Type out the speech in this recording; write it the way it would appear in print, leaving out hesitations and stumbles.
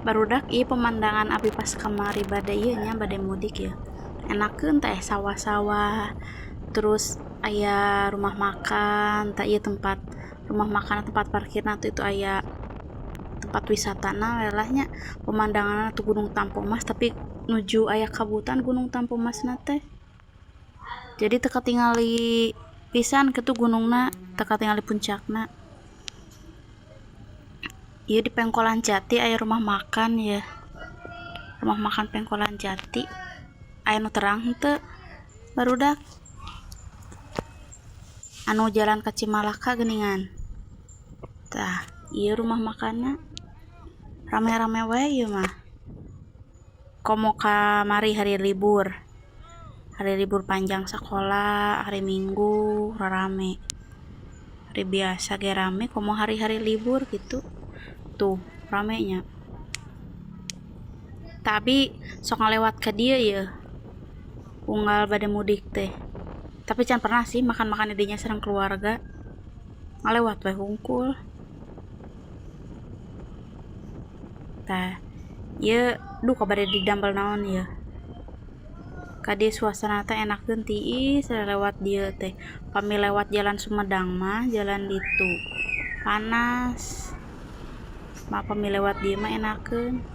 Barudak, ieu pemandangan abi pas kamari bade ieu nya, bade mudik ya. Enakeun teh sawah-sawah, terus aya rumah makan. Tah, ieu tempat rumah makan, tempat parkirna tuh. Itu aya tempat wisatana lah nya. Pemandanganna tuh Gunung Tampomas, tapi nuju aya kabutan Gunung Tampomasna teh, jadi teu katingali pisan kitu gunungna, teu katingali puncakna. Ieu di Pengkolan Jati aya rumah makan ya, Rumah Makan Pengkolan Jati. Aya nu terang henteu, barudak? Anu jalan ka Cimalaka geuningan. Tah, ieu rumah makanna rame-rame wae ieu mah. Komo kamari hari libur, hari libur panjang sekolah, hari Minggu rarame. Hari biasa ge rame, komo hari-hari libur gitu tuh rame nya. Tapi sok ngalewat ka dieu ieu unggal bade mudik teh, tapi can pernah sih makan-makan di dinya sareng keluarga, ngalewat we hungkul. Tah, ieu duh, bade didamel naon ieu? Ka dieu suasana teh enakeun tiis lewat dieu teh. Pami lewat jalan Sumedang mah, jalan ditu panas mah, pami lewat dieu mah enakeun.